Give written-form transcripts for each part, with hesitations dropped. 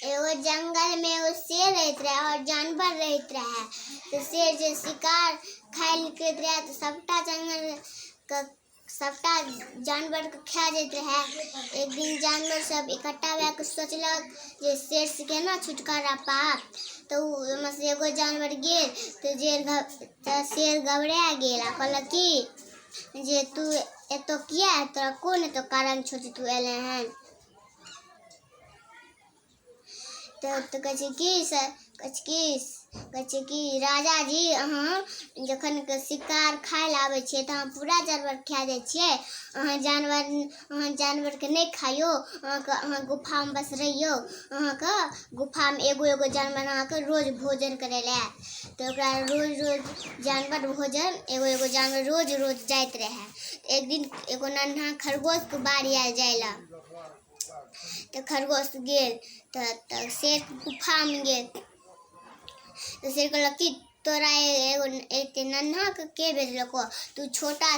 एगो जंगल में एगो शेर रहैत रहे और जानवर रहैत रहे। तऽ शेर जे शिकार खाय लए निकलैत रहे तऽ सबटा जंगल के सबटा जानवरके खा जाइत रहए। एक दिन जानवर सब इकट्ठा भए कऽ सोचलक जे शेरसँ केना छुटकारा पायब। तऽ ओ ओहिमे से एगो जानवर गेल तऽ जे तऽ शेर घबरा गेल आ कहलक कि जे तू एतऽ किया, तोरा कोन एतऽ कारण छौ जे तू एलै हन? तऽ कहै छै की से, कहै छै की, कहै छै की राजा जी, अहाँ जखन शिकार खाय लए आबै छियै तऽ अहाँ पूरा जानवर खा जाइ छियै। अहाँ जानवर, अहाँ जानवरके नहि खाइयौ। अहाँके अहाँ गुफामे बस रहियौ। अहाँके गुफामे एगो एगो जानवर अहाँके रोज भोजन करै लए आयत। तऽ ओकरा रोज रोज जानवर भोजन, एगो एगो जानवर रोज रोज जाइत रहै। एक दिन एगो नन्हा खरगोशके बारी आयल जाय लए। तऽ खरगोश गेल तऽ शेर गुफामे गेल। तऽ शेर कहलक कि तोरा एगो एते नन्हाके के भेजलको? तू छोटा,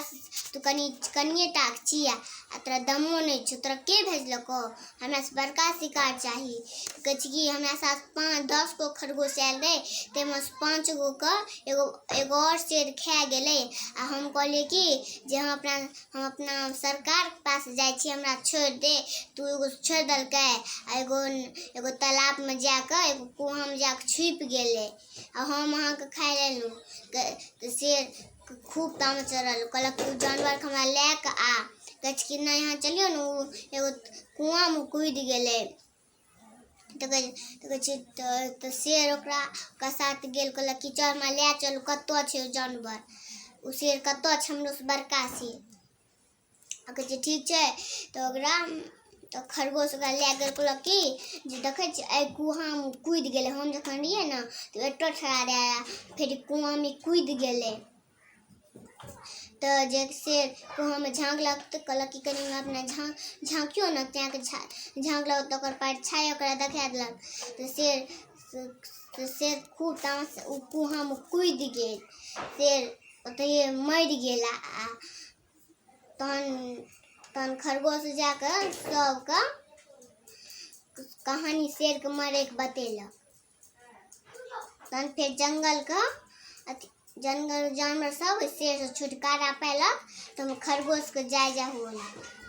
तू कनि कनिए टाके छियै आ तोरा दमो नहि छौ, तोरा के भेजलको? हमरा से बड़का शिकार चाही। कहै छै कि हमरा साथ 5-10 गो खरगोश आयल रहै, ताहिमे से 5 गो के एगो एगो आओर शेर खा गेलै आ हम कहलियै कि जे हम अपना सरकारके पास जाइ छी, हमरा छोड़ि दे। तू एगो छोड़ि देलकै आ एगो एगो तालाबमे जाकऽ, एगो कुआँमे जाकऽ छुपि गेलै आ हम अहाँके खाय लेलहुँ। तऽ शेर खूब तामस चढ़ल, कहलक ओ जानवरके हमरा लए कऽ आ। कहै छै कि नहि, अहाँ चलियौ ने, ओ एगो कुआँमे कुदि गेलै। तऽ कहै छै तऽ शेर ओकरा ओकरा साथ गेल। कहलक कि चल, हमरा लए चलू, कतऽ छै ओ जानवर, ओ शेर कतऽ छै, हमरोसँ बड़का शेर? आ कहै छै ठीक छै। तऽ ओकरा तऽ खरगोश ओकरा लए गेल। कहलक कि जे देखै छियै, एहि कुआँमे कुदि गेलै। हम जखन रहियै ने तऽ एतऽ ठड़ा रहै, फेर कुआँमे कुदि गेलै। तऽ जे शेर कुआँमे झाँकलक तऽ कहलक कि कनि अपना झाँकियौ ने। तेँ झाँकलक तऽ ओकर परछाइ ओकरा देखा देलक। तऽ शेर खूब तामस, ओ कुआँमे कुदि गेल। शेर ओतहिए मरि गेल। आ तहन तहन खरगोश जा कऽ सबके कहानी शेरके मरैके बतेलक। तहन फेर जंगलके अथी जंगल जानवर सब शेरसँ छुटकारा पेलक। तऽ खरगोशके जाय जाय हुअ लागल।